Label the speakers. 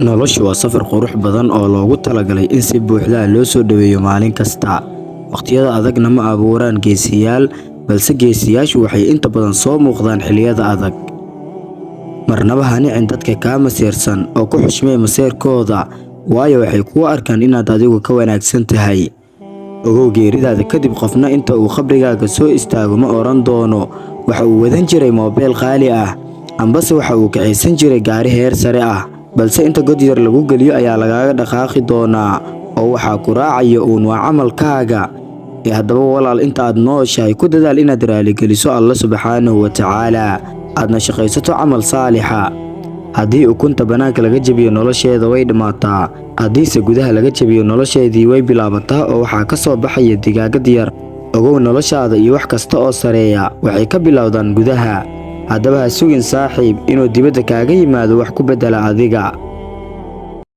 Speaker 1: Noloshu waa safar qurux badan oo loogu talagalay in si buuxda loo soo dhoweeyo maalin kasta. Waqtiyada adagna ma abuuraan geesiyaal, balse geesiyaashu waxay inta badan soo muuqdaan xilliyada adag. Marnaba ha nicin dadka kaa maseersan oo ku xushmee maseerkooda, waayo waxay kuu arkaan inaad adigu ka wanaagsan tahay. Ogow, geeridaada kadib qofna inta uu qabrigaaga soo istaago ma oran doono waxa uu wadan jiray moobeel qaali ah, ambase waxa uu kaxaysan jiray gaari heer sare ah, balse inta god yar lagu geliyo ayaa lagaaga dhaqaaqi doonaa oo waxaa ku raacaya uun waa camalkaaga. Ee haddaba walaal, inta aad nooshahay ku dadaal inaad raaligeliso Alle subxaanahu wa tacaala, aadna shaqaysato camal saalixa. Haddii ukunta bannaanka laga jabiyo, nolosheeda way dhammaataa. Haddiise gudaha laga jabiyo, nolosheedii way bilaabataa oo waxaa ka soo baxaya digaagad yar. Ogow, noloshaada iyo wax kasta oo sareeya waxay ka bilowdaan gudaha. Haddaba ha sugin, saaxiib, inuu dibadda kaaga yimaado wax ku beddela adiga.